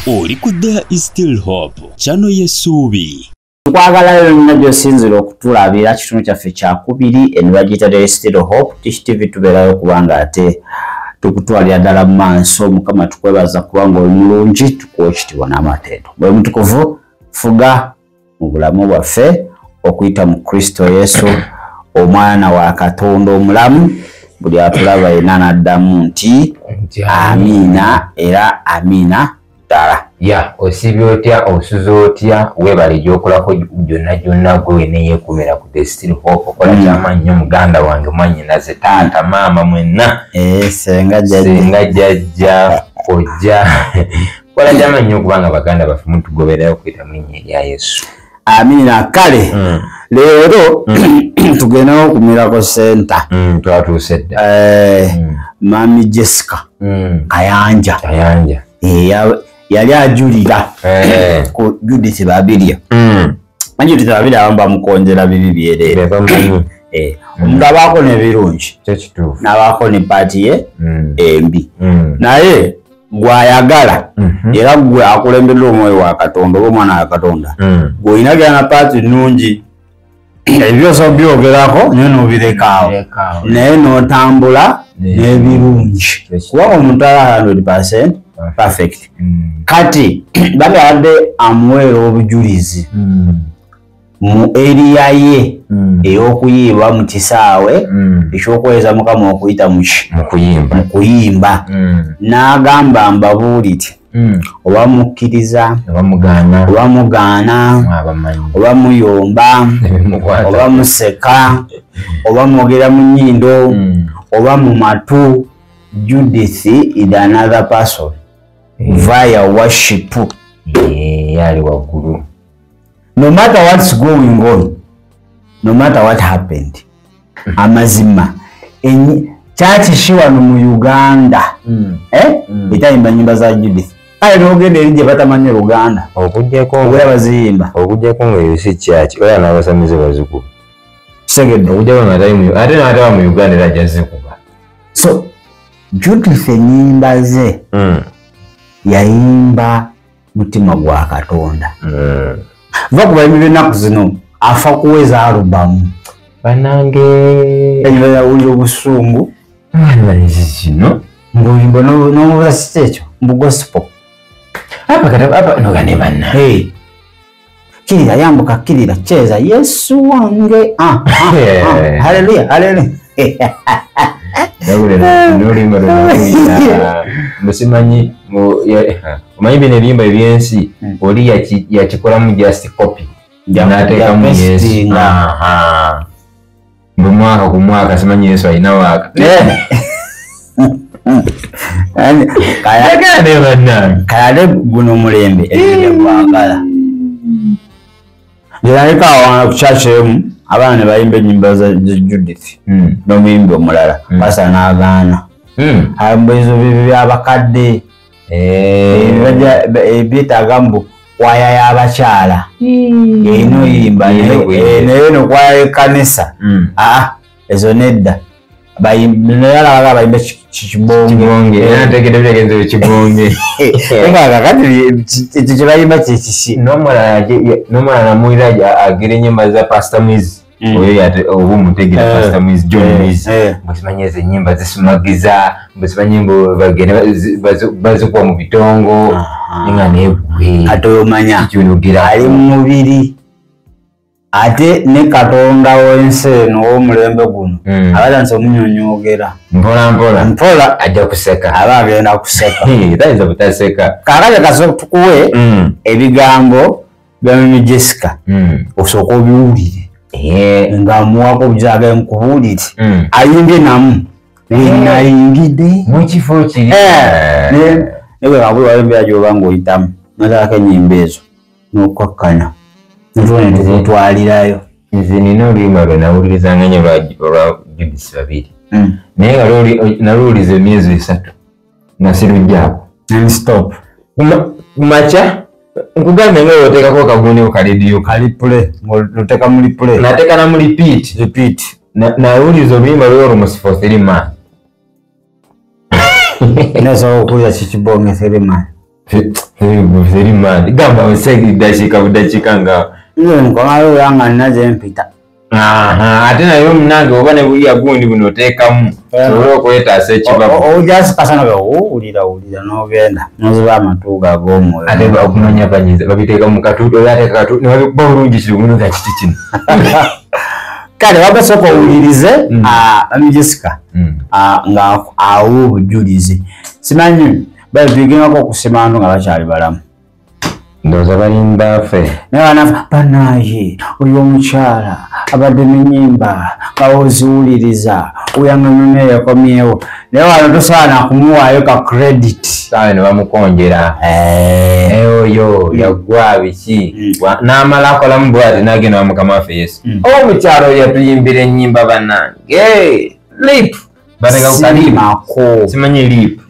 Oli ku There is Still Hope, channel y'essuubi. Nkwagala yonna gy'osinzira okutulabira kitundu kyaffe kyakubiri eno bagiyita There is Still Hope. Tish TV tubeerayo kubanga ate tukutwalira ddala mu maaso. Mukama tukwebaza kubanga oli mulungi, tukuwa ekitiibwa n'amatendo. Bwe mutukuvu fuga mu bulamu bwaffe okuyita mu Kristo Yesu omwana wa Katonda omulamu. Buli atulaba yenna n'addamu nti amiina era amiina ddala. Ya osibye otya, osuze otya, weebale gy'okolako gyonna gyonna gwe neyeekumira ku The Still Hope. Okola kyamaanyi nnyo muganda wange, mwannyinaze, taata, maama, mwenna, senga jjajja, kojja. Kola kyamaanyi nnyo okubanga baganda baffe mutugobererayo okuyita mu linnya erya Yesu. Amiina. Kale leero tugenda okumirako senta. Twatuuse dda. Mami Jessica Kayanja yali ajulira ku Judith Babirye. Judith Babirye abamu bamukonjera bibi byereere. Omuntu abaako n'ebirungi n'abaako ne paati ye embi, naye gw'ayagala era gwe akulembera omwoyo wa Katonda oba omwana wa Katonda gw'olina genda na paati nnungi, ebyosa byogerako naye n'obirekaawo, naye n'otambula n'ebirungi, kuba omuntu ala 100% perfect. Kati babadde amuweera obujulizi mu eriya ye ey'okuyimba mu kisaawe ekyokuweereza Mukama okuyita mu kuyimba, n'agamba mbabuulire oba mukkiriza oba mugaana oba muyomba oba museka oba mwogera mu nnyindo oba mu matu, Judith is another person via worship. Yali waggulu. No matter what's going on, no matter what happened, amazima kyaki wano mu Uganda etayimba nnyimba za Judith. Kale n'ogenda eri gye batamanyi Luganda okuggyako obera baziyimba, okuggyako nga si kyaki ola n'abasamize bazikuba kitegedde, okuggyako nga ate n'ataba mu Uganda era ajja zikuba. So Judith ennyimba ze yayimba mutima gwa Katonda. Va ku bayimbi b'ennaku zino afa kuweza alubamu banange ewulira obusungu kino ng'oyimba n'omubuuza kiki ekyo mbu gospel. Nogane banna kirira yambuka kirira cheza Yesu wange haleluya haleluya. N'oluyimba lwe musimanyi omanyi bino ebiyimba ebyensi oli yakikolamu just copy n'ateekamu Yesu mbu mwaka ku mwaka simanyi Yesu alina waaka. Kayale guno omulembe ebyo gwagala. Naleka awo ku church emu abaana ne bayimba ennyimba za Judith n'omuyimbi omulala pasa n'agaana ezo byabakadde byetaaga mbu kwaya y'abakyala erina oyimba naye eno kwaya y'ekkanisa ezo nedda nayalaga bayimba kibonge era ntegedde bitegeeza kibonge kakati ekyo kye bayimba kyekiki. N'omulala namuwulira agira ennyimba za Pastor Miz oyo oba omutegera Pastor Miz John Miz mbu simanyi ezo ennyimba zisumagiza mbu simanyi mbu bagende bazikuba mu bitongo nga nebwe ate omanya ali mu mubiri ate ne Katonda w'ensi eno ow'omulembe guno abatandise omunyonyoogera mpola mpola mpola ajja kuseka aba agenda kuseka tayinza butaseka. Kaakati kasooka tukuwe ebigambo bya Mami Jessica osooka obiwulire nga muwako obujaga nkubuulire ayimbye namu nayingidde mu kifo kiri naye bwe wayimba gy'oba ng'oyitamu notalako ennyimba ezo n'okkakkana tukutwalirayo. Nze nina oluyimba lwe nawulirizanga nnyo olwa Judith Babirye naye nga naluwuliza emyezi 3 nga siruggyako stop kumakya nkugambye nga oteekako akagundi ka rediyo kalipule ng'oteeka mu replay nateeka na mu repeat nawuliza oluyimba lwe almost for 3 months. Nasobola okuwulira kikibonge 3 months. Very mad. Gamba osegi dashika budachika nga. Nze nkomayo yanga naze mpita. Aha, ate nayo munange oba ne buya gundi buno oteekamu. Osobola okwetaasa ekibabu. Ojja kasana be owulira owulira n'ogenda. N'oziba amatu g'omwoyo. Ate okumanya banyiza babiteeka mu katuuti oyo ateeka katuuti ne babikuba bulungi kiri guno nga kiti kino. Kale wabasooka owulirize Mami Jessica nga awa obujulizi. Simanyi batuyigirako okusima abantu nga bakyali balamu. Ndowooza balimba ffe. Naye banafa banaye oyo omukyala abadde n'ennyimba nga oziwuliriza oyangameme yakomyewo naye wano tosaana kumuwaayo ka credit. Saawe ne bamukonjera. Oyo yaggwa biki n'amala akolamu bw'ati n'agenda wa Mukama waffe Yesu. Omukyala oyo yatuyimbira ennyimba bannange. Lip. Simako. Simanyi lip.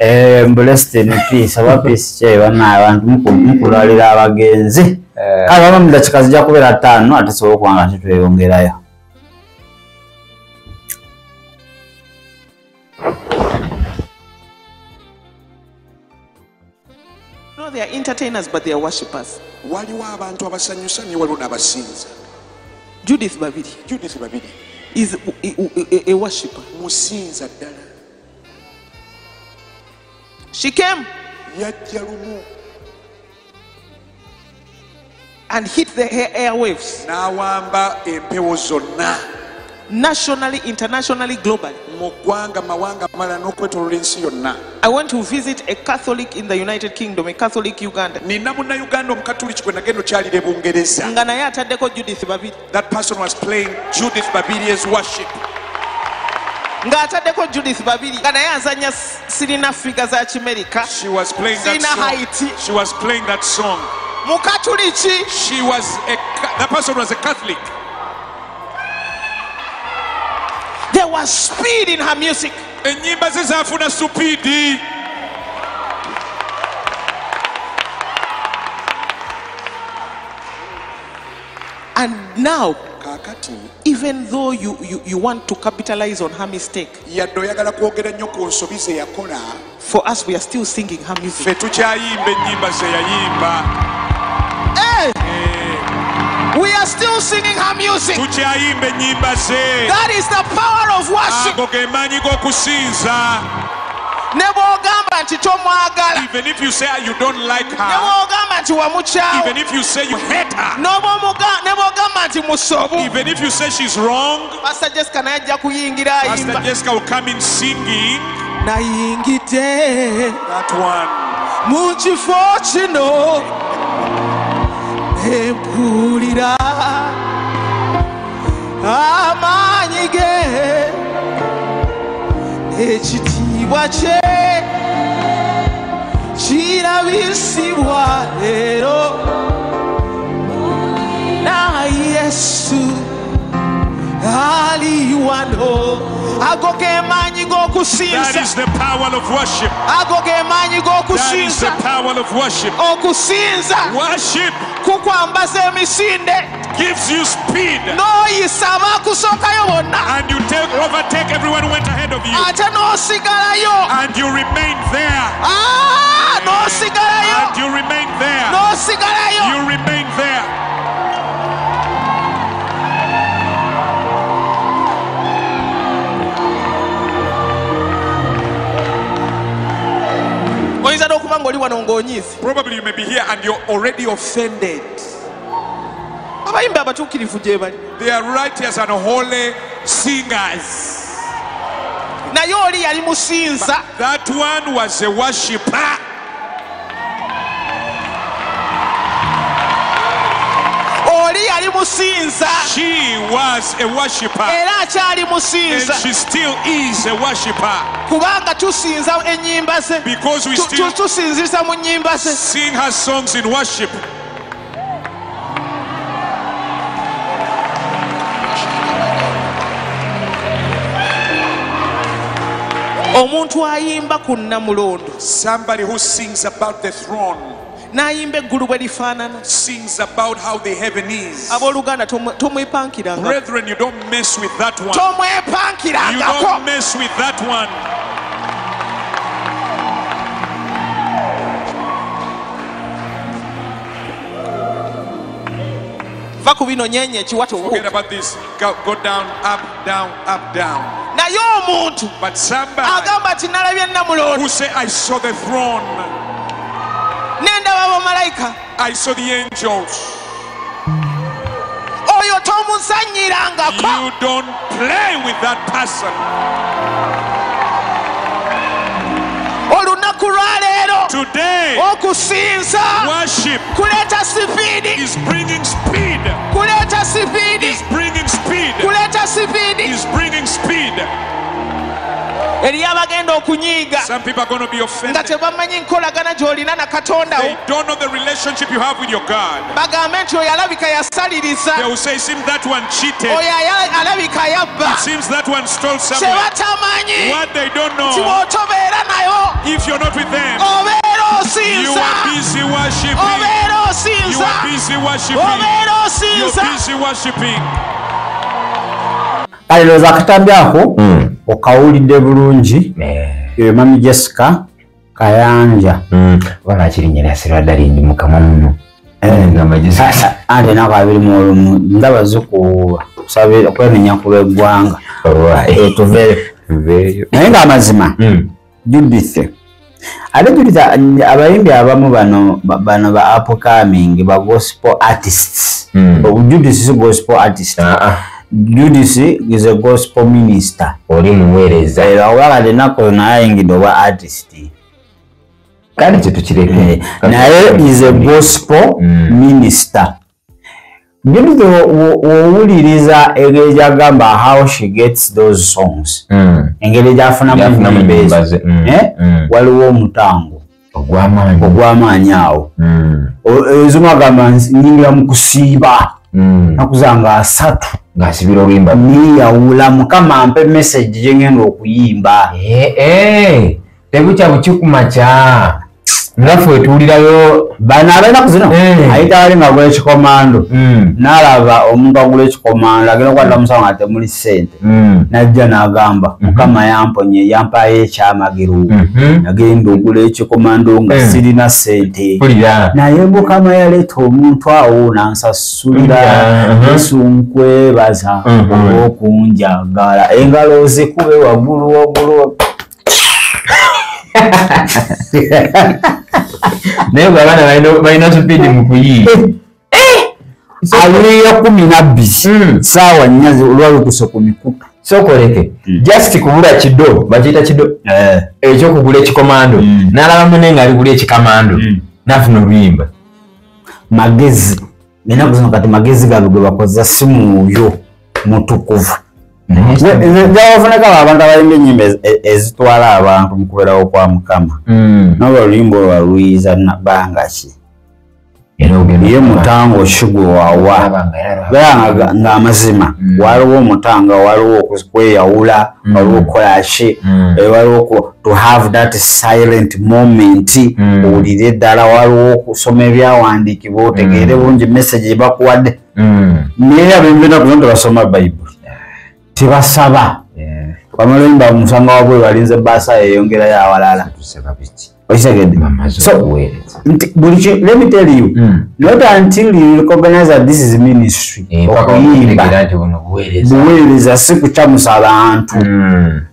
Blessed in peace. Aba peace kye bannaye abantu mukulwalira abagenzi. Kale baba mu dakiika zijja kubeera 5 ate tusobola okuba nga tetweyongerayo. No, they are entertainers, but they are worshippers. Waliwo abantu abasanyusa ne waliwo n'abasinza. Judith Babiri. Judith Babiri is a worshipper. Musinza ddala. She came. Yajja lumu. And hit the airwaves. N'awamba empewo zonna. Nationally, internationally, globally. Mu ggwanga mawanga malala n'okwetooloola ensi yonna. I went to visit a Catholic in the United Kingdom, a Catholic Uganda. Nina munnayuganda omukatuliki gwe nagenda okyalira e Bungereza. Nga naye ataddeko Judith Babiri. That person was playing Judith Babiri's worship. Ng'ataddeko Judith Babiri. Nga naye azannya sirina figure za Kimerika. She was playing that Sirina song. Haiti. She was playing that song. Mukatuliki. She was a that person was a Catholic. There was speed in her music. Ennyimba ze zaafuna supiidi. And now, Kaakati, even though you want to capitalize on her mistake, yadde oyagala kwogera nnyo ku nsobi ze yakola, for us we are still singing her music. Ffe tukyayimba ennyimba ze yayimba. Hey! We are still singing her music. Tukyayimba ennyimba ze. That is the power of worship. Ago ge maanyi g'okusinza. Ne bw'ogamba nti tomwagala. Even if you say you don't like her. Ne bw'ogamba nti wamukyawa. Even if you say you hate her. Ne bw'ogamba nti musobu. Even if you say she's wrong. Pastor Jessica naye ajja kuyingira ayimba. Pastor Jessica will come in singing. Nayingidde. That one. Mu kifo kino. Empulira amaanyi ge ekitiibwa kye kirabisibwa leero na Yesu ali wano. Ago ge maanyi g'okusinza. That is the power of worship. Ago ge maanyi That is the g'okusinza. power of worship. Okusinza Worship kukwambaza emisinde. gives you speed. N'oyisa abakusookayo bonna. And you overtake everyone who went ahead of you. Ate n'osigalayo. And you remain there. Ah, n'osigalayo. And you remain there. N'osigalayo. You remain there. Oyinza n'okuba ng'oli wano ng'onyiize. Probably you may be here and you're already offended. Abayimbi abatuukirivu gye bali. They are righteous and holy singers. Naye oli yali musinza. But that one was a worshipper. Oli yali musinza. She was a worshipper. Era akyali musinza. And she still is a worshipper. Kubanga tusinza ennyimba ze. Because we still tusinziza mu nnyimba ze. sing her songs in worship. Omuntu ayimba ku nnamulondo. Somebody who sings about the throne. N'ayimba eggulu bwe lifaanana. Sings about how the heaven is. Abooluganda tomwepankiranga. Brethren, you don't mess with that one. You Tomwepankirangako. don't mess with that one. Va ku bino nyenye ekiwato. Forget about this. Go down, up, down, up, down. Naye omuntu But somebody agamba nti nalabye Namulondo. who say, I saw the throne. Nendaba bamalayika. I saw the angels. Oyo tomuzannyirangako. You don't play with that person. Olunaku lwa leero Today, okusinza worship kuleeta sipiidi. is bringing speed. Kuleeta sipiidi. Is bringing speed. Kuleeta sipiidi. Is bringing speed. Eriyo abagenda okunyiiga Some people are going to be nga offended. tebamanyi nkolagana gy'olina na Katonda wo. They don't know the relationship you have with your God. Bagambe nti oyo alabika yasaliriza. They will say, seems that one cheated. Oyo alabika yabba. It seems that one stole somewhere. Kyebatamanyi What they don't nti know, bw'otobeera nayo if you're not with them, obeera you osinza. are busy worshiping. Obeera You osinza. are busy worshiping. Obeera You're osinza. busy worshiping. Kale ndowooza akatambi ako okawulidde bulungi. Eyo Mami Jessica Kayanja. Oba lwaki erinnya lya Serwadda lingi mu kamwa muno? Ngamba Jessica. Anti ennaku 21 ndaba zikuwuuba okwenenya ku lw'eggwanga. Tuveeyo. Tuveeyo. Naye ng'amazima Judith. Ate Judith, abayimbi abamu bano ba upcoming ba gospel artists. Judith si gospel artist. Judith is a gospel minister. Oli muweereza. Era obanga ennaku naye ayingidde obwa artist. Kale kye tukireke. Naye is a gospel minister. Judith wowuliriza engeri gy'agamba how she gets those songs. Engeri gy'afunamu ennyimba ezo. Waliwo omutango ogw'amaanyi awo. Ezimu agamba nnyingira mu kusiiba. Nnaku zange 3. Ng'asibira oluyimba. Neeyawula Mukama ampe message gye ngenda okuyimba. Tebukya bukikumakya. Nga ffe tuwulirayo bano ab'ennaku zino ayita wali ng'agula ekikomando n'alaba omuntu agula ekikomando agenda okukwata musawo nga temuli ssente n'ajja n'agamba Mukama yamponye yampayo ekyamagero nagenda ogula ekikomando nga sirina ssente naye Mukama yaleeta omuntu awo n'ansasulira Yesu nkwebaza olw'okunjagala engalo zikube waggulu waggulu. Naye bwe abaana balina supiidi mu kuyiiya. Aliyo 12 ssaawa 4 olwalukuse ku mikutu. Sookoleke just kubula kido bakiyita kido ekyokugula ekikomando n'alaba munne ng'aligula ekikamando n'afuna oluyimba. Magezi ennaku zino kati magezi gaabwe ge bakozesa si mwoyo mutukuvu. Njabafunako abantu abayimba ennyimba ezitwala abantu mu kubeerawo kwa Mukama. N'olwo oluyimba olwo baluyiza bbanga ki? Ye mutango ki gwe wawa? Beera ng'amazima waliwo omutanga, waliwo okweyawula, waliwo okukola ki, waliwo to have that silent moment owulire ddala, waliwo okusoma ebyawandiikibwa otegeere bulungi message gye bakuwadde. Naye abayimbi b'ennaku zino tebasoma Bayibuli. Tebasaba. Bamala oyimba omusanga wabwe balinze bbaasa yeeyongerayo awalala. Okitegedde? So, let me tell you, not until you recognize that this is ministry, okuyimba buweereza si kukyamusa abantu.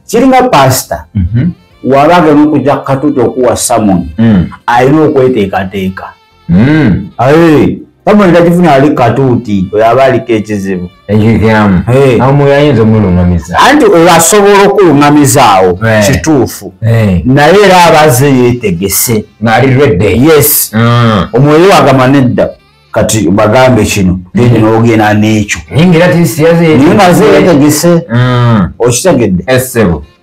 Kiringa pastor waba agenda okujja ku katuuti okuwa sermon, alina okweteekateeka. Sermon tagifuna ali katuuti, oyo aba aliko ekizibu. Anti oyo asobola okuluŋŋamiza awo kituufu, naye era abaze yeetegese. Yes, omwoyo wagamba nedda kati bagambe kino then n'ogenda n'ekyo. Naye ng'aze yeetegese. Okitegedde?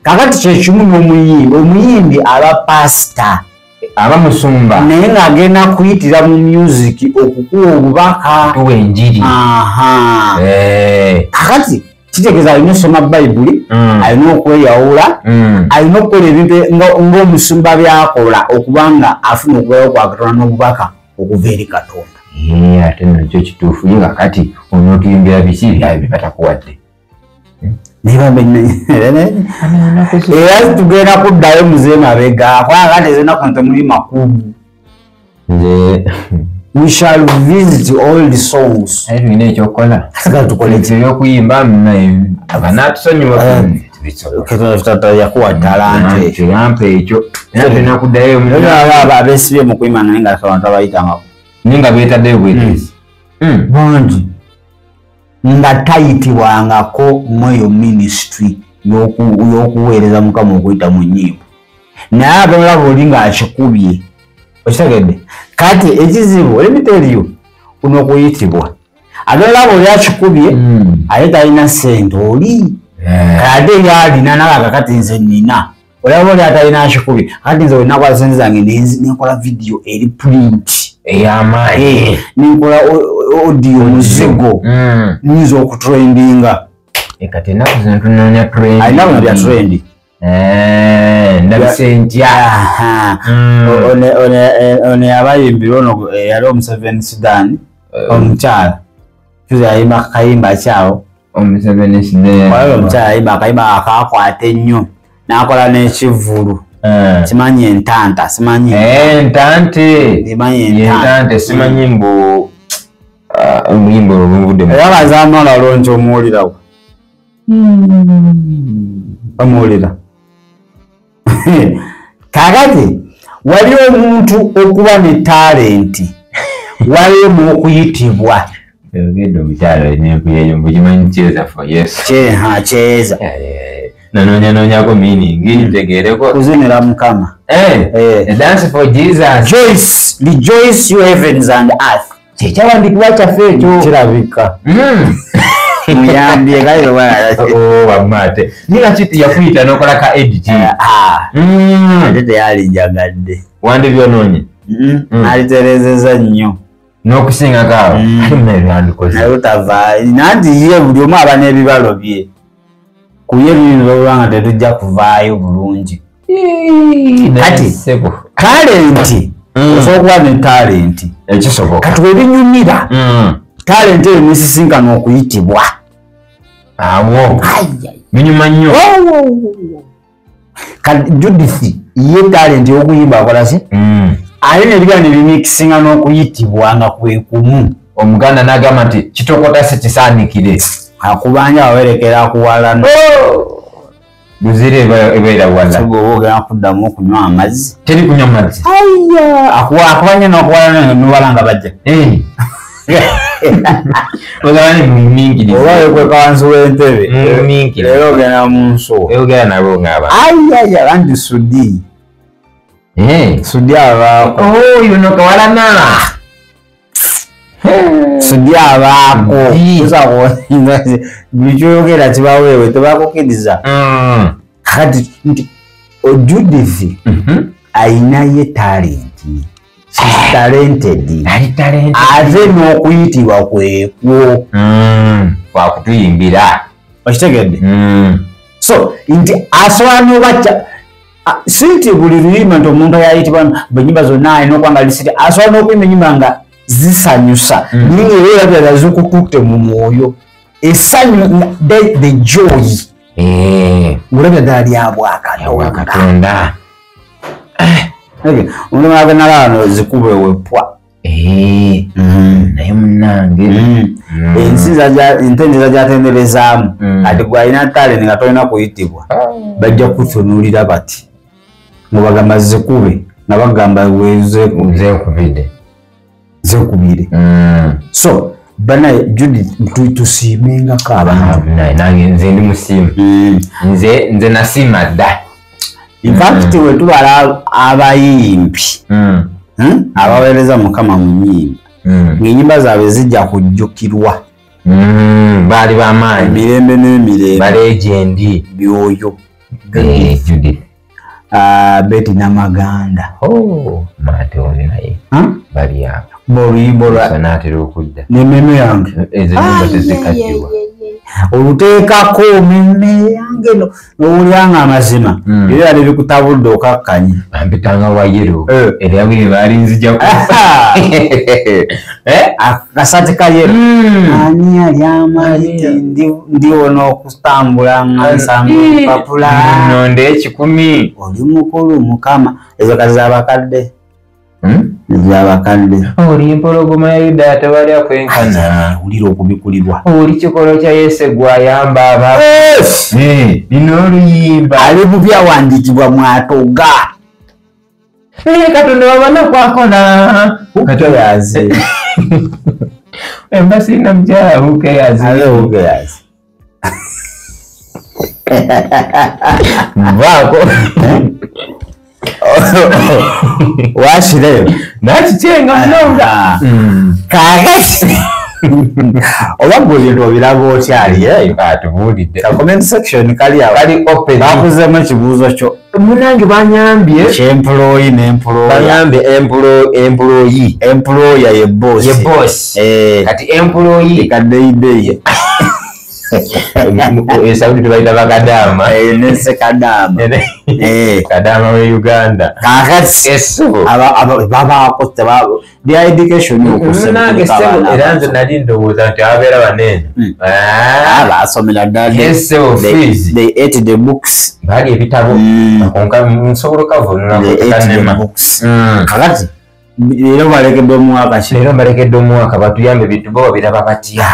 Kakati kye kimu n'omuyimbi. Omuyimbi aba pasita. Aba musumba. Naye ng'agenda kuyitira mu music okukuwa obubaka. Okuwa enjiri. Kakati kitegeeza alina okusoma Bayibuli, alina okweyawula, alina okukola ebintu ng'omusumba by'akola okuba nga afuna okubeerawo kwa Katonda n'obubaka okuva eri Katonda. Ate nakyo kituufu. Ye kakati onootuyimbira biki bye batakuwadde? Era tugenda kuddayo muze mabega kubanga kati ezennaku temuli makulu. We shall visit all the songs. Tulina ekyokukola. Tukole ekyokuyimba banatusonyiwa. Yakuwa talanta ekyo ekyo. Era tulina kuddayo. Abeesibye mu kuyimba naye nga abantu abayitangako. Naye nga beetaddeyo bweteezi. Bangi. Nga tayitibwangako mu eyo ministry y'okuweereza Mukama okuyita mu nnyimba. Naye abalaba oli ng'akikubye. Okitegedde? Kati ekizibu, let me tell you, kuno okuyitibwa. Abalaba oli akikubye, ate talina ssente oli. Ate yalina nalaba kati nze nnina. Olaba oli atalina akikubye, kati nze olina ssente zange nenkola vidiyo eri print. Ey'amaanyi. Nenkola audio muzigo. Nyinza okutrendinga. Kati ennaku zino tunoonya trend. Alina bino bya trendi. Ndabise ntya. Ono yabayimbira ono yali Omuseveni Sudan omukyala. Tuze yayimba akayimba kyawo. Omuseveni Sudan. Waliwo omukyala yayimba akayimba akakwata ennyo n'akola n'ekivvulu. Simanyi entanta, simanyi. Entante. Simanyi entante. Simanyi mbu oluyimba olwo lunvudde. Era bazaamala lonki omuwulirawo. Bamuwulira. Kakati wali omuntu okuba ne talenti waliwo n'okuyitibwa. Ogenda omukyala n'empuyeyo mbugimanyi kyeza for yes. Kyeza. Nanoonya meaning ntegeereko. Kuzinira Mukama. Dance for Jesus. Joyce, rejoice you heavens and earth. Kyekyawandiikibwa kyaffe ekyo. Kirabika. Muyambye kale wamma ate. Nina kiti yakuyita n'okola ka edit. Ate teyalinjagadde. Wandibyonoonye. Alitereezezza nnyo. N'okusingako awo. Ate munaye byandikoze. Naye otavaayo. Nanti ye buli omu aba n'ebibalo bye. Ku ye biyinza okuba nga tetujja kuvaayo bulungi. Kati talenti osobola okuba ne talenti. Ekisoboka. Kati bwe binyumira talenti eyo nesisinkana okuyitibwa. Awo. Binyuma nnyo. Kati Judith ye talenti y'okuyimba akola ki? Ate ne biba ne bimikisinga n'okuyitibwa nga kwe kumu. Omuganda n'agamba nti kitokota si kisaanikire. Akubanja awerekera akuwalana. Luzire ebeera wala. Oba ogenda kuddamu okunywa amazzi. Teri kunywa mazzi. Ayya! Akubanja n'okuwalana n'owala nga bajja. Ogabane muminkirize. Oba wekweka wansi w'entebe. Muminkirize. Leero ogenda mu nsuwa. Ogenda nabo ng'abantu. Ayaya anti Sudi. Sudi abaako. Oyo no kawalana. Sudi abaako. Buli ky'oyogera kibaweewe tebakukkiriza. Kati nti Judith ayina ye talenti. She's talented. Ate n'okuyitibwa kwekwo. Kwakutuyimbira. Okitegedde? So nti asobola n'obacca si nti buli luyimba nti omuntu ayayitibwa bwe zonna alina okuba nga lisiti asobola n'okuyimba ennyimba nga zisanyusa naye ng'ebeera ddala zikututte mu mwoyo essanyu the joy ng'olabira ddala lya Bwakatonda. Omuntu agenda wano zikube wepwa. Naye munnange entendereza gy'atenderezaamu kati gwe alina talenti nga tolina kuyitibwa bajja kutunuulira bati nga bagamba zikube nga bagamba zeekubire. So bana Judith tusiimengako abantu. Nange nze ndi musiimu. Nze nasiima dda. In fact we tubala abayimbi abaweereza Mukama mu nnyimba ng'ennyimba zaabwe zijja kujjukirwa. Baali b'amaanyi. Emirembe n'emirembe. Balegendi. Byoyo. Judith. Betty Namaganda. Maate oli naye. Bali awo. Oluyimba olwa Naatera okudda. N'emmeme yange. Ezo ennyimba tezikaddiwa. Oluteekako emmeme yange n'owulira nga amazima. Era nebikutabudde okakkanye. Bampitanga wa yellow. Era bwe baali nzijako. Akasati ka yellow. Ani ali amanyi ndiwona okutambula nga nsamba olupapula. Nnonde 10. Oli mukulu Mukama. Ezo kati z'abakadde. Zabakadde. Oli empologoma ya Yuda tewali akwenkana. Wulira okubikulirwa. Oli kikolo kya Yese gwayamba aba. Lino oluyimba. Ali mu byawandiikibwa mwatoga. Katonda wabana kwakola. Katonda. Emba sirina mukyala who cares? Who cares? Nvaako. Washireyo. Nakikyenga munonga. Kaakati. Oba gwe ebintu obiraba otya ali eyo? Atubuulidde. Ka comment section kali awo. Kali open. Bakuzeemu ekibuuzo kyo. Munange banyambye. Ky'employee n'employer. Banyambye employee. Employer ye boss. Ye boss. Kati employee. Kadeideyi. Esaudi tubayita bakadaama. Nese kadaama. Kadaama we Uganda. Kaakati. Babaako their education Munange ssebo era nze nali ndowooza nti ababeera banene. Baasomera ddala. Fees. They ate the books. Baali ebitabo. Konka nsobola okavunulako They ate the books. Kaakati leero balekedde omwaka ki? Leero balekedde omwaka batuyambe bintu bo babiraba batya.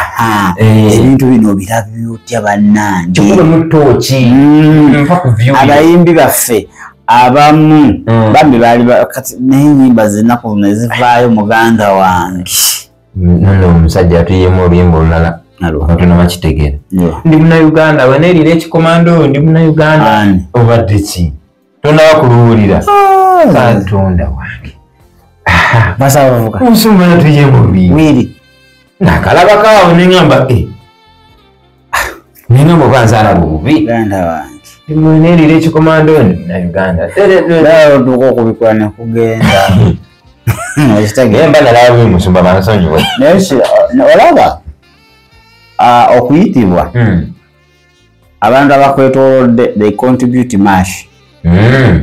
Ebintu bino obirabye otya bannange? Kikube mu ttooki. Mpa ku view. Abayimbi baffe abamu bambi baali kati n'ennyimba z'ennaku zino ezivaayo muganda wange. Nno omusajja atuyiyeemu oluyimba olulala. Katonda bakitegeera. Ndi Munnayuganda bwe neerira ekikomando ndi Munnayuganda. Obadde ki? Tonnaba kuluwulira. Katonda wange. Basabavuka. Omusumba yatuyemu oluyimba. Wiri. Nakalabako awo ne ŋŋamba ne ŋŋamba oba nzaalaba obubi. Muganda wange. Neerira ekikomando ndi Munnayuganda. Leero otuuka okubikula ne kugenda. Naye mba nalaba bubi musumba bansonyiwe. Naye olaba okuyitibwa abantu abakwetoolodde they contribute much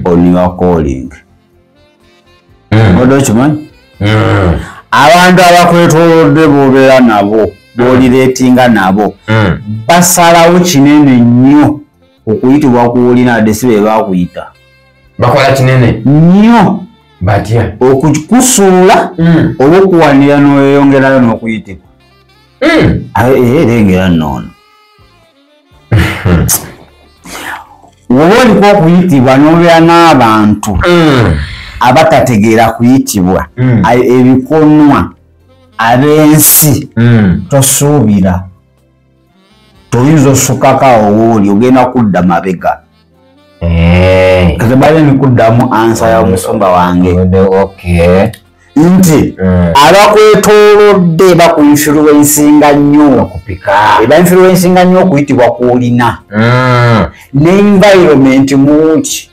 on your calling. Odde okimanyi? Abantu abakwetoolodde b'obeera nabo, b'olireetinga nabo, basalawo kinene nnyo okuyitibwa kw'olina wadde si be baakuyita. Bakola kinene? Nnyo. Batya? Okukusuula oba okuwanira n'oyeyongerayo n'okuyitibwa. Era engera nno. Bw'oba oliko okuyitibwa n'obeera n'abantu abatategeera kuyitibwa, ebikonwa ab'ensi tosuubira. Toyinza osukako awo w'oli ogenda kudda mabega. Kati mbadde nkuddamu ansa y'omusumba wange. Nti abakwetoolodde bakuinfluencinga nnyo. Bainfluencinga nnyo okuyitibwa kw'olina. Ne environment mungi.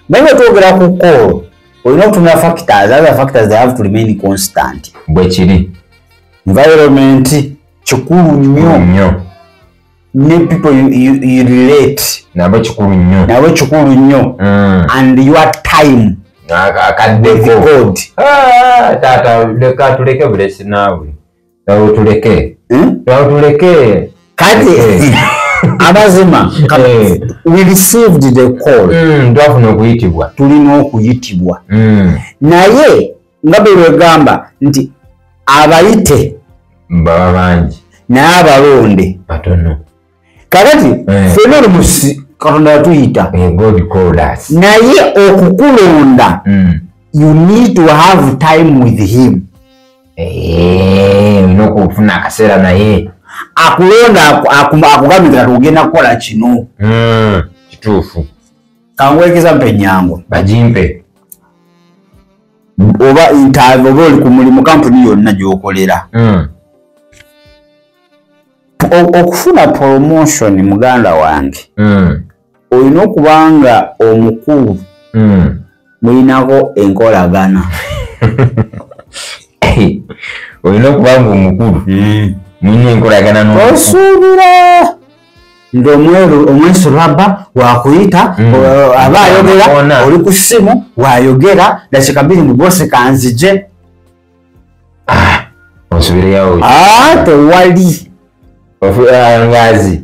Naye bwe twogera ku call, olina okutunula factors, other factors they have to remain constant. Bwe kiri. Environment kikulu nnyo. Ne people you relate. Nabo kikulu nnyo. Nabo kikulu nnyo. And your time. Akaddeko. God. Taata leka tuleke bulesi naawe. Tuleke. Tuleke. Kati amazima we received the call. Twafuna okuyitibwa. Tulina okuyitibwa. Naye nga bwe bagamba nti abayite baba bangi naye abalonde batono. Kakati ffenna oluusi Katonda yatuyita. God called us. Naye okukulonda you need to have time with him. Olina okufuna akaseera naye. Akulonda akugambira ogenda kukola kino. Kituufu. Kankwekeza mpe ennyango. Bagimpe. Oba interview oba oli ku mulimu kampuni yonna gy'okolera. Okufuna promotion muganda wange olina okuba nga omukulu mulinako enkolagana. Olina okuba nga omukulu mulina enkolagana n'omukulu. Osuubira nti omweso lwabba wakuyita aba ayogera oli ku ssimu wayogera dakika 2 mu bosi kanzije. Osuubireyo. Tewali. Ngazi.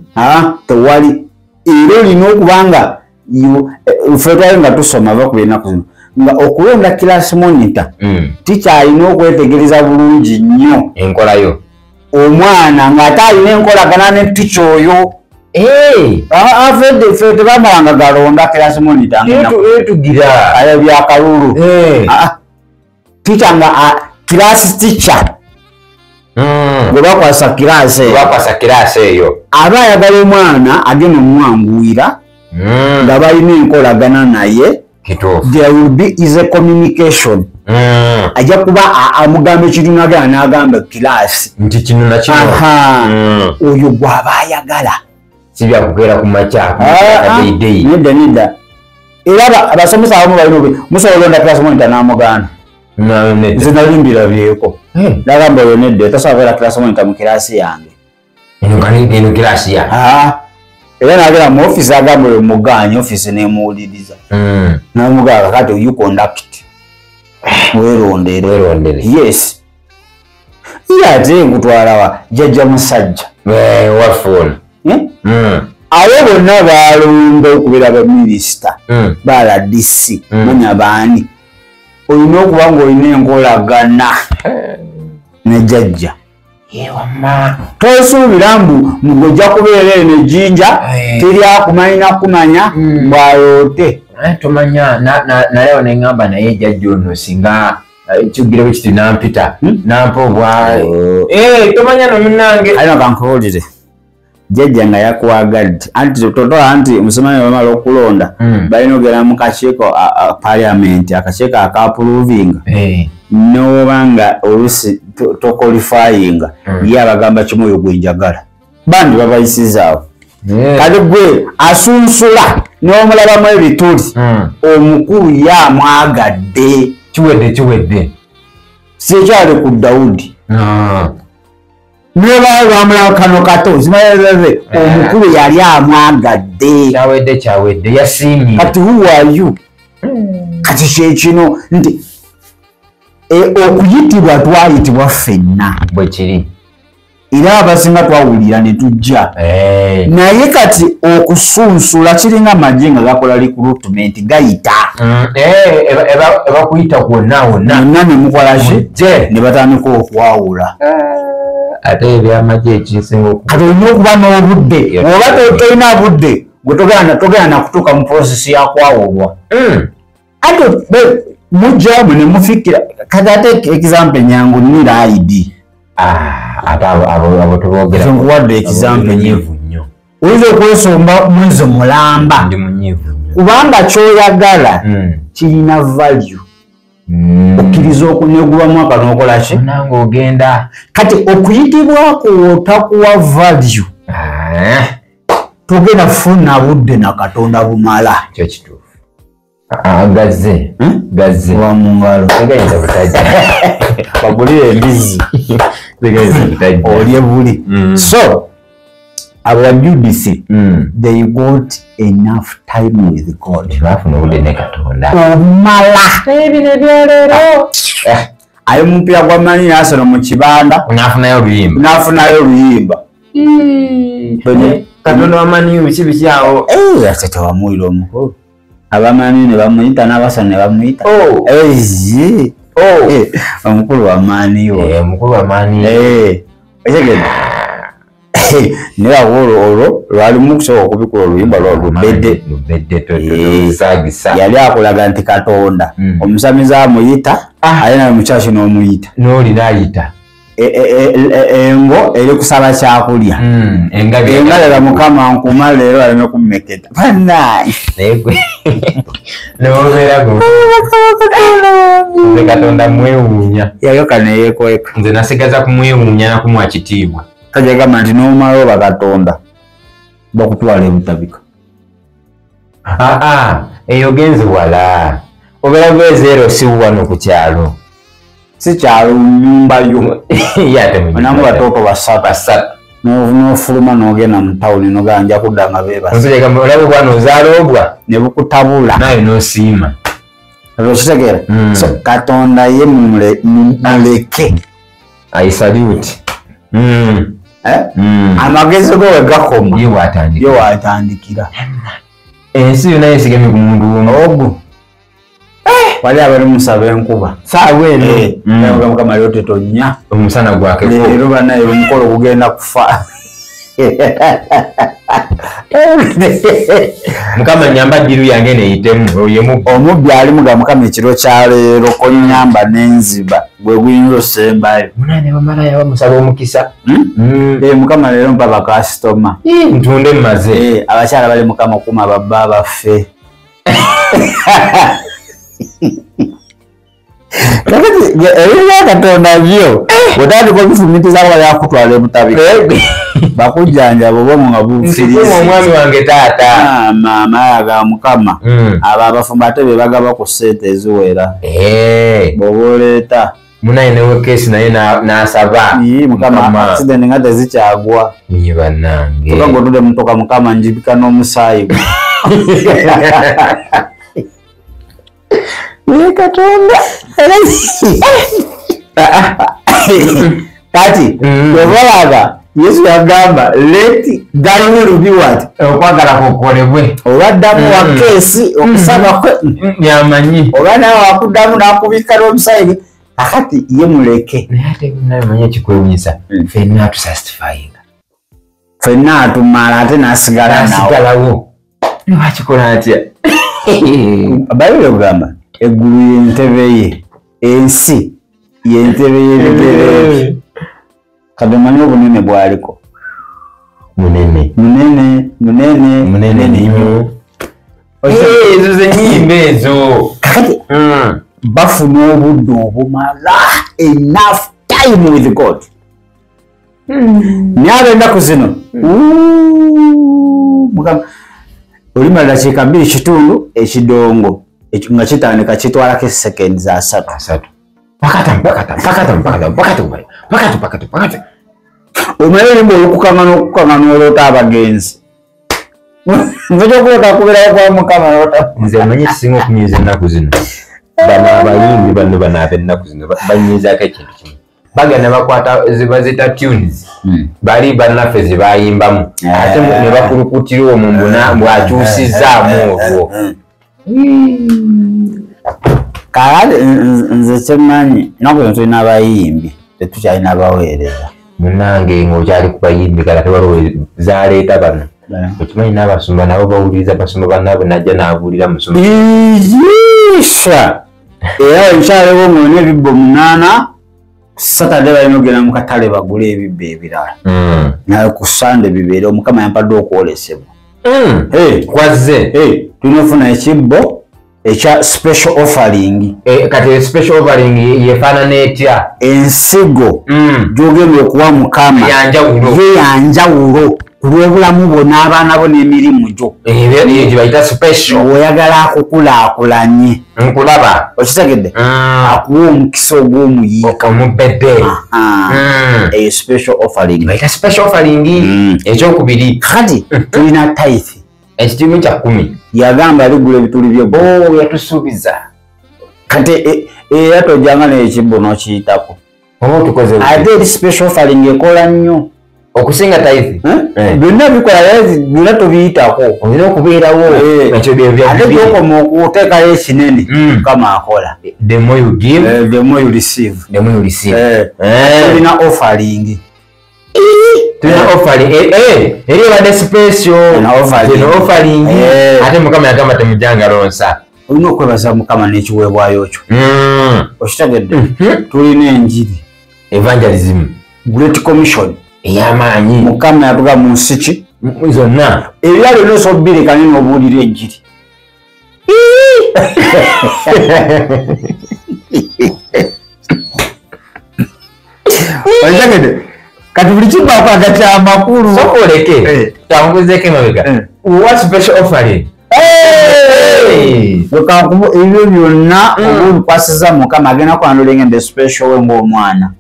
Tewali. Era olina okuba nga ffe twali nga tusoma va ku byennaku zino Nga okulonda class monitor teacher alina okwetegereza bulungi nnyo enkolayo omwana ng'ate alina enkolagana ne teacher oyo. Afedde ffe tebamalanga galonda class monitor etugira ayo byakalulu. Teacher nga class teacher gwe bakwasa class eyo, bakwasa class eyo aba ayagala omwana agenda omwanguwira nga balina enkolagana naye. There will be is a communication. Ajja kuba amugamba ekintu n'agenda n'agamba class nti kino na kino. Oyo gw'aba ayagala, si bya kukeera ku makya. Nedda nedda. Era abasomesa abamu balina musobola olonda class monitor n'amugaana. Nze nali mbirabyeko nagamba oyo nedda tosobola kubeera class monitor mu kirasi yange. Eno kirasi yange. Era nagenda mu office agamba oyo mugaanyi, office nemuwuliriza namugamba kati you conduct werondere. Werondere. Yes. Ye ate nkutwala jjajja musajja waffe ono. Abo bonna balonda okubeera baminisita ba RDC manya baani, olina okuba ng'olina enkolagana ne jjajja. Tosuubira mbu mugojja kubeera eno ejjinja teri akumanyi nakumanya bw'ayoote. Tomanya nalewo neŋŋamba naye jjajja ono singa kigira bwe kiti nampita nampa obwa tomanya no munnange. Alina kankubuulire, jjajja nga yakwagadde anti totola anti musomanyi bamala okulonda balina ogenda mu kakiiko parliament, akakiiko akaapuluvinga n'oba nga oluusi tokolifayinga ye abagamba kimu oyo gwe njagala, bandi babayisizaawo. Kati gwe asunsula n'omulabamu ebituli, omukulu ye amwagadde. Kiwedde kiwedde. Sikyali ku Dawudi nebamulaba kano kato omukulu yali amwagadde. Kyawedde kyawedde yasiimye. Kati who are you? Kati kyekino nti okuyitibwa twayitibwa ffenna bwe kiri, era abasinga twawulira ne tujja. Naye kati okusunsula kiringa amagye nga gakola recruitment gayita ebakuyita kwonna wonna nonna ne mukola ki ne batandika okwawula. Ate ebyamagye ekisinga kati olina okuba n'obudde, oba tolina budde gwe togenda nakutuuka mu process ya kwawulwa. Ate mujjamu ne mufikira. Kati ate example nyangu nira ID. Ate abo teboogera. Nkuwadde example nyivu nnyo. Oyinza okwesomba mwezi mulamba. Ndi munyivu nnyo. Kubanga ky'oyagala kirina value. Okkiriza okuneguba mwaka n'okola ki? Nange ogenda. Kati okuyitibwako otakuwa value. Togenda kufuna budde na Katonda bumala. Kyo kituufu. Gazze. Gazze. Wa mu ngalo. Tegayinza butajja. Bagulire embizi. Tegayinza butajja. Olye buli. So, our Judith, they got enough time with God. Baafuna obudde ne Katonda. Omala. Ebino ebyaleero. Ali mu mupiira gwa Man Arsenal mu kibanda. N'afunayo oluyimba. N'afunayo oluyimba. Katonda wa Man U biki biki awo. Ate tewamuwulira omukulu. Abamanyi ne bamuyita n'abasana ne bamuyita. Omukulu wa Man U. Omukulu wa Man U. Otegedde. Naye awo olwo lwalimu okusobola okubikula oluyimba lwa Lubedde. Lubedde tosaagisa. Yali akulaga nti Katonda omusamize amuyita ate naye mukyaki n'omuyita. N'oli n'ayita. Engo eri kusaba kyakulya. Engabi Mukama nkuma leero aleme kummeketa. Bannange. Naye gwe n'obeera gwe. Nze Katonda mwewuunya. Yayoka ne yeekweka. Nze nasigaza kumwewuunya na kumuwa kitiibwa. Kajagamba nti n'omala oba Katonda bakutwala ebutabika. Eyo genze wala. Obeera gwezeero si wano ku kyalo. Si kyalo nnyumba yo. Onamu batoto basatu. N'ofuluma n'ogenda mu tawuni n'ogamba nja kudda nga beebase. Olaba obwana ozaala obwa. Ne bukutabula. Naye n'osiima. Okitegeera? So Katonda ye muleke. I salute. Amagezi go we gakoma. Ye waatandikira. Ye waatandikira. Ensi yonna yeesigamye ku muntu omu. Ogwo. Wali abali musaba enkuba saawa eno Mukama leero tetonya omusana gwakeko leero banaye omukolo gugenda kufa. Mukama nyamba ddiru yange neyitemu oyemu omubbi ali muga Mukama ekiro kya leero konyamba n'enziba gwe guyinza osembayo. Munane bamalaya bamusaba omukisa. Mukama leero mpa bakasitoma ntunde mmaze. Abakyala bali Mukama kuma babba baffe. Ebya Katonda byo otandika okufumitiza nga yakutwala ebutabika bakujjanjaba obwongo nga bufiriza. Omwami wange taata maama ga Mukama abo abafumbo ate be bagaba ku ssente eziwera bw'oba oleeta munaye newe kesi naye n'asaba Mukama accident nga tezikyagwa. Niye bannange tuka ng'otudde mutoka Mukama njibika n'omusaayi gwe. Ye Katonda kati bw'olaba Yesu yagamba let thy will be what okwagala kukolebwe obaddamu wa keesi okusaba kwe yamanyi oba nawe akuddamu n'akubikka n'omusaayi akati ye muleke. Naye ate naye manyi ekikwewunyisa ffenna atusatisfyinga ffenna atumala ate n'asigala nawo lwakikola atya? Bayibuli egamba eggulu y'entebe ye, ensi y'entebe y'ebigere bye. Kati omanyi obunene bw'aliko munene munene munene munene nnyo. Ezo ze nnyimba ezo kakati bafuna obudde obumala, enough time with God. Naye ab'ennaku zino Mukama olimala dakiika 2.5 ekidongo nga kitandika kitwalako seconds 3. Pakata. Omanyi olimba olukukanga n'okukanga n'oloota abagenzi. Nze kyokulota kubeerawo kwa Mukama noloota. Nze manyi ekisinga okunyiiza ennaku zino bano abayimbi bano bano ab'ennaku zino banyiizaako ekintu kimu. Bagenda bakwata zibazita tunes bali bannaffe ze bayimbamu ate ne bakulukutira omwo mbwakyusizaamu olwo. Kakati nze kyemmanyi ennaku zino tulina abayimbi tetukyalina baweereza. Munnange ng'okyali ku bayimbi kala tewaliwo zaleeta bano okimanyi n'abasumba nabo bawuliriza basumba bannaabwe najja n'abuulira musumba. Iisha era nkyaliwo ng'olina ebibbo 8 Saturday balina okugenda mu katale bagule ebibbo ebirala naye ku Sunday bibeere. Omukama yampadde okwolesebwa kwazze tulina ofuna ekibbo ekya special offering. Kati special offering yefaanana etya? Ensigo gy'ogenda okuwa Mukama yanjawulo ye yanjawulo ku lw'obulamu bwo n'abaana bo n'emirimu gyo. Eyo gye bayita special. Oyagala akukulaakulanye nkulaba okitegedde akuwa omukisa ogw'omuyiika omubedde. Eyo special offering bayita special offering. Ekyokubiri kati tulina tithe ekitimu kya 10 yagamba aligula ebituli by'eggulu yatusuubiza. Kati era tojjanga n'ekibbo n'okiyitako oba otukoze ate eri special offering ekola nnyo okusinga tithe. Byonna bikola byonna tobiyitako olina okubeerawo ate gy'okoma okuteekayo ekinene Mukama akola. The more you give the more you receive. The more you receive. Tulina offering tulina offering eri ebadde special offering ate Mukama yagamba temujjanga lonsa. Olina okwebaza Mukama n'ekiweebwayo kyo. Okitegedde tulina enjiri evangelism Great Commission ey'amaanyi. Mukama yatuga mu nsi ki zonna ebirala byonna osobola obbireka naye n'obuulira enjiri. Okitegedde kati buli kibaako agati amakulu. Sooka oleke tambuzeeko emabega wa special offering ebyo byonna oba obikwasiza Mukama agenda kwandula engende special we ng'omwana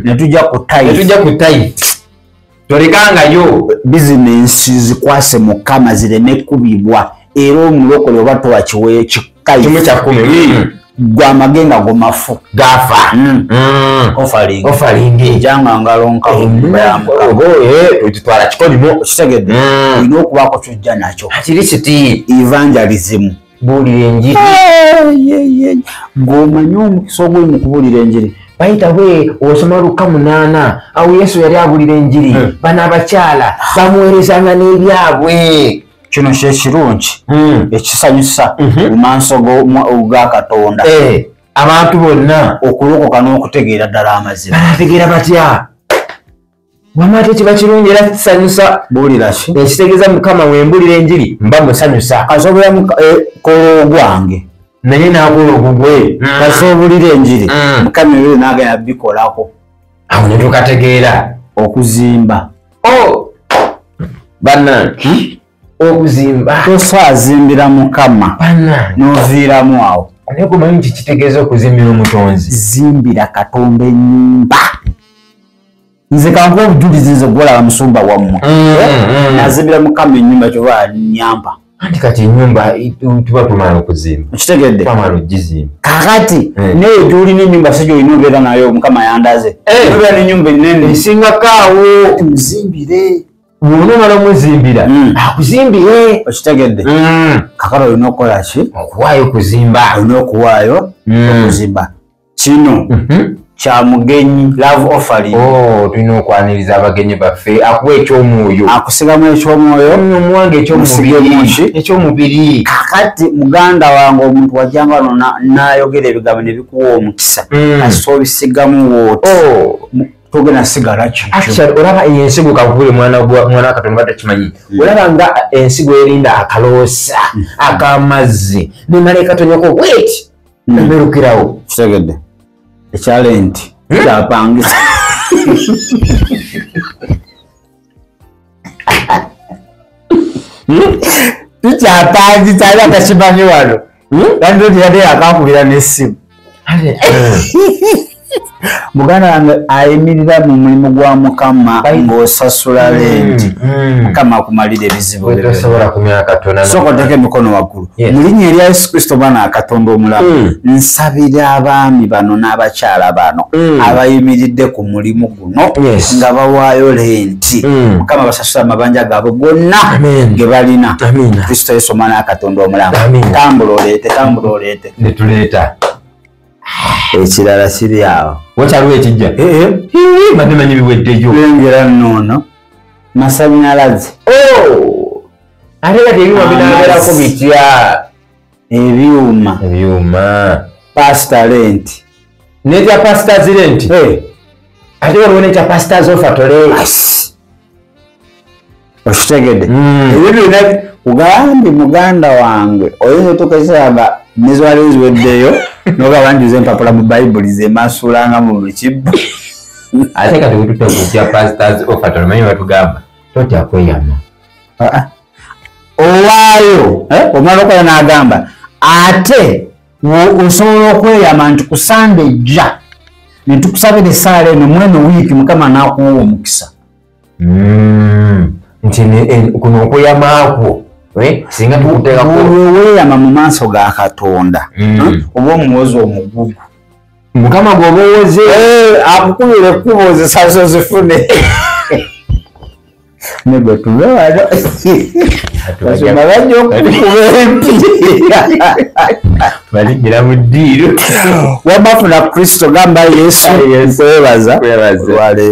ne tujja ku tithe tolekangayo bizinensi zikwase Mukama zireme kubibwa era omulokole oba towakiweeyo kimu kya 10 gwe amagenga go mafu gafa. Offering offering ejanga ngalo nkawo otutwala kikolimo okitegedde olina okubaako kyojja nakyo at least evangelism Buulira enjiri. Ng'omanyi omukisa oguli mu kubuulira enjiri. Bayita we osoma Luka 8 awo Yesu yali abuulira enjiri. Bano abakyala bamuweerezanga n'ebyabwe. Kino kye kirungi ekisanyusa mu maaso ga Katonda. Abantu bonna okulokoka n'okutegeera ddala amazima. Banategeera batya? Wamma ate kiba kirungi era kisanyusa. Buulira ki? Ekitegeeza Mukama wembulira enjiri mba musanyusa. Asobola kola ogwange naye n'akola ogugwe. Kasoobulira enjiri Mukama ebyo n'agenda bikolako. Awo ne tukategeera okuzimba. Bannange okuzimba. Tosaazimbira Mukama n'oviiramu awo. Naye kumanyi nti kitegeeza okuzimbira omutonzi. Zimbira Katonda ennyumba. Nze kankuwa obujulizi nze gwolaba musumba wammwe. Nazimbira Mukama ennyumba kyova annyamba. Anti kati ennyumba tuba tumala okuzimba. Okitegedde? Twamala okugizimba. Kakati naye gy'olina ennyumba si gy'olina obeera nayo Mukama yandaze. Obeera n'ennyumba ennene. Esingako awo. Muzimbire. Bw'onoomala omuzimbira akuzimbire. Okitegedde? Kakati olina okukola ki? Okuwaayo okuzimba. Olina okuwaayo okuzimba. Kino kya mugenyi, love offering. Tulina okwaniriza abagenyi baffe. Akuwa eky'omwoyo. Akusigamu eky'omwoyo. Omuwange eky'omubiri. Kakati muganda wange omuntu wajjanga wano n'ayogera ebigambo ne bikuwa omukisa. Kasita obisigamu wooti. Togenda sigala kikyo. Actually olaba ensigo kakubule mwana wa Katonda takimanyi. Olaba nga ensigo erinda akaloosa akamazzi nemala ekatonyako wait emerukirawo. Kitegedde. Ekyalenti kyapangisa. Tukyapangisa era takimanyi wano. Landlord yadde akankubira n'essimu. Muganda wange ayimirira mu mulimu gwa Mukama ng'osasula renti. Mukama akumalira ebizibu. Sooka oteeke emikono waggulu. Mu linnya erya Yesu Kristo Mwana wa Katonda omulamu, nsabira abaami bano n'abakyala bano abayimiridde ku mulimu guno nga bawaayo renti. Mukama basasula amabanja gaabwe gonna ge balina. Kristo Yesu Mwana wa Katonda omulamu. Tambula oleete, tambula oleete. Ne tuleeta. Ekirala kiri awo. Wakyaliwo ekijja? Mbadde manyi biweddeyo. Lengera nnono. Masannyalaze. Ate kati ebyuma binaabeerako bitya? Ebyuma. Ebyuma. Pastor rent. N'ekya pastor's rent? Ate waliwo n'ekya pastor's offertory. Okitegedde? Ebyo byonna kugambye muganda wange oyinza otuuka ekiseera nga nezwali ziweddeyo n'ogamba njuza empapula mu Bayibuli ze masuulanga mu buli kibbo. Ate kati bwe tutya ku kya pastor's offertory omanyi batugamba totya kweyama. Owaayo omala okola n'agamba ate osobola okweyama nti ku Sande ejja ne tukusabira essaala eno mweno wiiki Mukama n'akuwa omukisa. Nti kuno okweyamaakwo singa tukuteekako weeyama mu maaso ga Katonda oba omuwozi omugugu. Mukama bw'oba owoze akukubira ekkubo ozisaze ozifune. Negwe tuve wano. Basoma bajja okukuba empi. Balingira mu ddiiro. Wamafuna Kristo gamba Yesu nkwebaza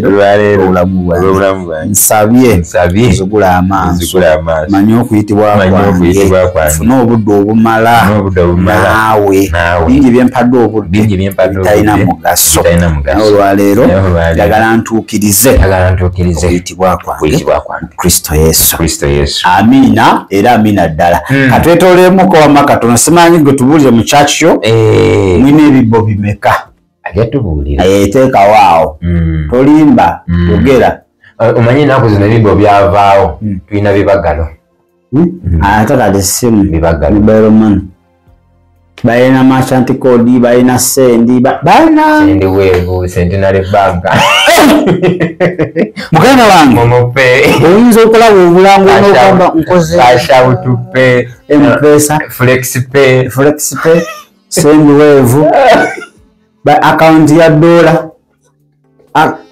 olwaleero obulamu bwange. Nsabye nzigule amaaso manye okuyitibwa kwange nfune obudde obumala naawe bingi byempadde obudde bitalina mugaso. Naye olwaleero njagala ntuukirize okuyitibwa kwange Kristo Yesu. Amiina era amiina ddala. Katwetoolemu wamma katono simanyi gwe tubuulire mu church yo mulina ebibbo bimeka? Ajja tubuulira. Teekawo awo. Tolimba, yogera. Omanyi ennaku zino ebibbo byavaawo, tulina bibagalo. Ate kati essimu Bibagalo. Mobile money. Balina merchant code, balina sendi, balina Sendwave, Centenary Bank. Muganda wange Momo Pay. oyinza okulaba obulango n'ogamba nkoze Cash out to pay, M-Pesa, Flex Pay, Flex Pay, Sendwave, ba account ya dola.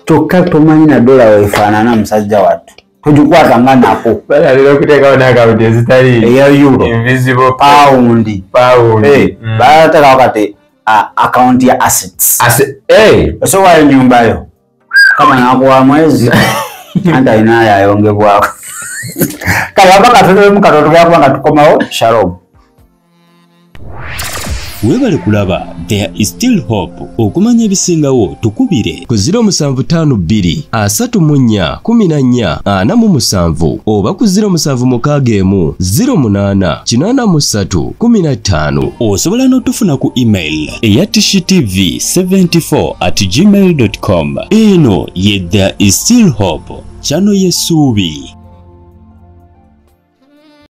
Kyokka tomanyi na dola weefaanana musajja wattu. Togikwata nga nako. Balabira okuteekawo n'akawunti ezitali eya euro, invisible paundi. Pound. Bateekawo kati akawunti ya assets. Osobola ennyumba yo kama nakuwa mwezi anti alinayo ayongebwako. Kale aba katulemu katono tugenda kuba nga tukomawo. Shalom. Webale kulaba There is Still Hope. Okumanya ebisingawo tukubire ku 0752 34 14 47 oba ku 0761 08 83 15. Osobola n'otufuna ku email eya tishtv74@gmail.com. Eno ye There is Still Hope, channel y'essuubi.